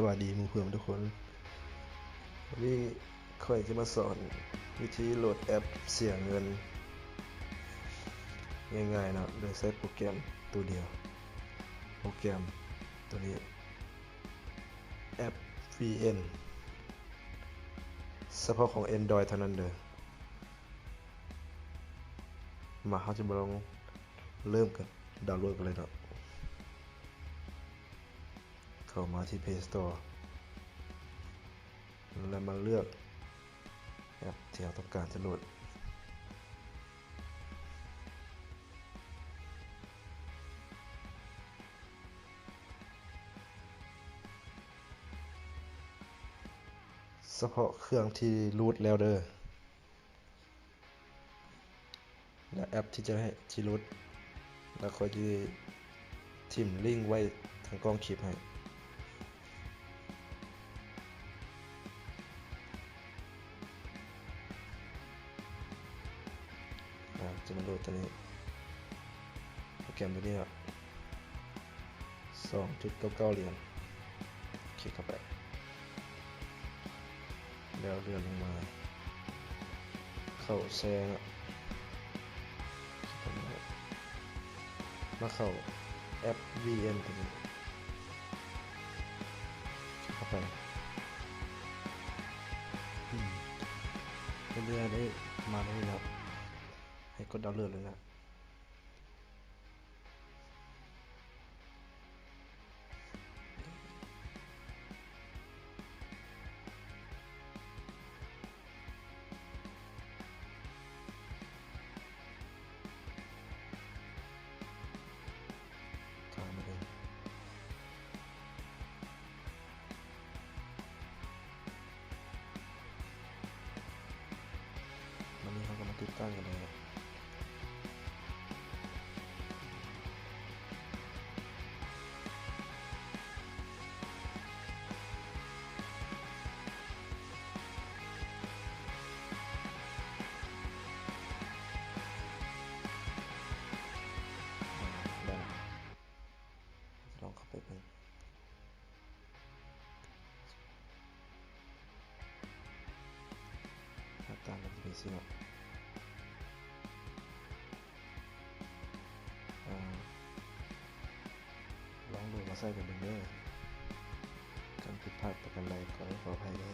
ສະບາຍດີໝູ່ເພື່ອນທຸກຄົນ. ວັນນີ້ຂ້ອຍຈະມາສອນວິທີໂຫຼດແອັບເສຍເງິນງ່າຍໆເນາະ ໂດຍໃຊ້ໂປຣແກຣມໂຕດຽວ. ໂປຣແກຣມໂຕນີ້ ແອັບ ວີເອັນ ສະເພາະຂອງ Android ເທົ່ານັ້ນເດີ້. ມາ ເຮົາຈະມາລອງເລີ່ມກັນ ດາວໂຫຼດກັນເລີຍເນາະ. ເຂົ້າມາທີ່ Play Store ແລ້ວມາເລືອກແອັບທີ່ເຮົາຕ້ອງການຈະໂຫຼດ. ສະເພາະເຄື່ອງທີ່ຮູດແລ້ວເດີ້. ແລະ ແອັບທີ່ຈະໃຫ້ ທີ່ຫຼຸດ ແລ້ວຂ້ອຍຊິຖິ້ມລິ້ງໄວ້ທາງກ້ອງຄລິບໃຫ້. ອາ ຈະມາໂຫຼດຕົວນີ້ ໂປຣແກຣມຕົວນີ້ເນາະ. ສອງຈຸດເກົ້າເກົ້າຫຼຽນ ຄລິກເຂົ້າໄປ ແລ້ວເລື່ອນລົງມາ ເຂົ້າແຊເນາະ ມາເຂົ້າແອັບ ວີເອັນ ຕົວນີ້ ຄລິກເຂົ້າໄປ. ອືມ ເວລາໄດ້ມາແລ້ວ ໃຫ້ກົດດາວໂຫຼດເລີຍນະ. ບາດນີ້ເຮົາກໍມາຕິດຕັ້ງກັນເລີຍ. ອາ ໄດ້ລະ ລອງເຂົ້າໄປເບິ່ງ. ໜ້າຕາມັນຈະເປັນຊີ້ເນາະ. ອາ ລອງໂຫຼດມາໃຊ້ກັນເບິ່ງເດີ້. ຄັນຜິດພາດປະການໃດ ຂໍ ຂໍອະໄພເດີ້.